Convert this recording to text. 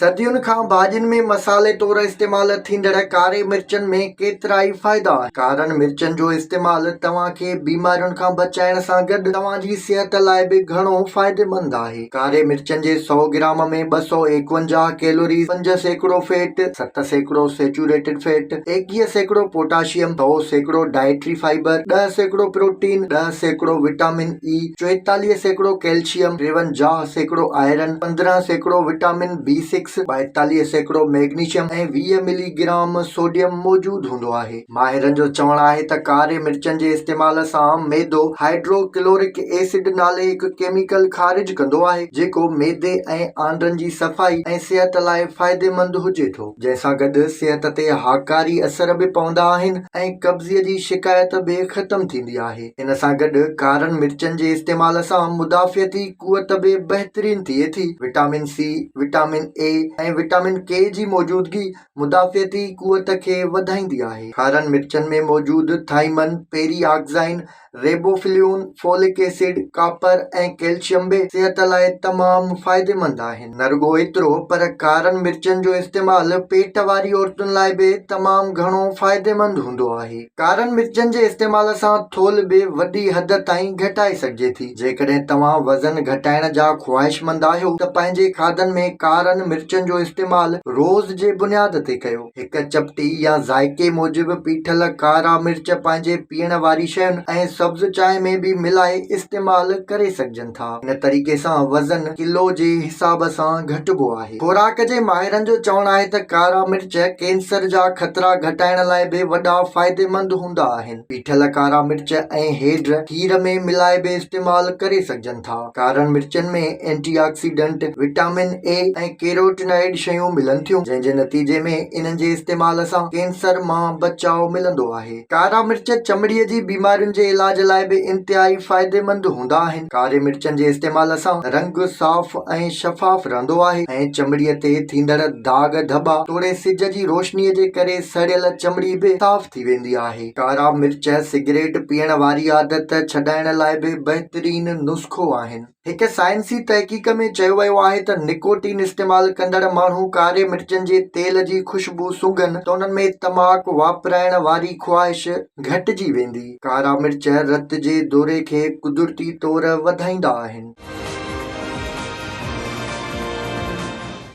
صدين کان ڀاڄين ۾ مصالحي طور استعمال ٿيندڙ ڪاري مرچن ۾ ڪيترائي فائدا آهن. ڪارن مرچن جو استعمال توهان کي بيمارين کان بچائڻ سان گڏ توهان جي صحت لاء به گهڻو فائديمند آهي. ڪاري مرچن جي سئو gram ۾ 251 calories, 5% fat, 7% saturated fat, 21% potassium, 100% dietary fibre, 10% protein, 10% vitamin A, 44% calcium, 53% iron, 15% vitamin B six, 42% magnesium ۽ 20 ملي گرام سوڊيم موجود هوندو آهي. ماهرن جو چوڻ آهي ته ڪاري مرچن جي استعمال سان معدو هائيڊرو ڪلورڪ ايسڊ نالي هڪ ڪيميڪل خارج ڪندو آهي، جيڪو معدي ۽ آنڊن جي صفائي ۽ صحت لاء فائديمند هجي ٿو، جنهن سان گڏ صحت تي هاڪاري اثر به پوندا آهن ۽ قبضي جي شڪايت به ختم ٿيندي آهي. ان سان گڏ ڪارن مرچن جي استعمال سان مدافعتي قوت به بهترين ٿئي ٿي. Vitamin C, vitamin A ۽ vitamin K جي موجودگي مدافعتي قوت کي وڌائيندي آهي. ڪارن مرچن ۾ موجود thiamine, pyridoxine, riboflavin, folic acid, copper ۽ calcium به صحت لاء تمام فائديمند آهن. نه رڳو ايترو پر ڪارن مرچن جو استعمال پيٽ واري عورتن لاء به تمام گهڻو فائديمند هوندو آهي. ڪارن مرچن جي استعمال سان ٿولهه به وڏي حد تائين گهٽائي سگهجي ٿي. جيڪڏهن توهان وزن گهٽائڻ جا خواهشمند آهيو ته پنهنجي کاڌن ۾ ڪارن مرچن جو استعمال روز جي بنياد تي ڪيو. هڪ چپٽي يا ذائقي موجب پيٺل ڪارا مرچ پنهنجي پيئڻ واري شين ۽ سبز چانهه ۾ به ملائي استعمال ڪري سگهجن ٿا. ان طريقي سان وزن ڪلو جي حساب سان گهٽبو آهي. خوراڪ جي ماهرن جو چوڻ آهي ته ڪارا مرچ ڪينسر جا خطرا گهٽائڻ لاء به وڏا فائديمند هوندا آهن. پيٺل ڪارا مرچ ۽ هيڊ کير ۾ ملائي به استعمال ڪري سگهجن ٿا. ڪارن مرچن ۾ اينٽي آڪسيڊنٽ، وٽامن اي ۽ ڪيروٽنائيڊ شيون ملن ٿيون، جنهن جي نتيجي ۾ انهن جي استعمال سان ڪينسر مان بچاء ملندو آهي. ڪارا مرچ چمڙي جي بيمارين جي علاج لاء به انتهائي فائديمند هوندا آهن. ڪاري مرچن جي استعمال سان رنگ صاف ۽ شفاف رهندو آهي ۽ چمڙي تي ٿيندڙ داغ ڌٻا توڙي سج جي روشني جي ڪري سڙيل چمڙي به صاف ٿي ويندي آهي. ڪارا مرچ سگريٽ پيئڻ واري عادت ڇڏائڻ لاء به بهترين نسخو آهن. هڪ سائنسي تحقيق ۾ چيو ويو آهي ته نڪوٽين استعمال ڪندڙ ماڻهو ڪاري مرچن جي تيل جي خوشبو سونگهن ته انهن ۾ تماڪ واپرائڻ واري خواهش گهٽجي ويندي. ڪارا مرچ رت جي دوري کي قدرتي طور وڌائيندا آهن.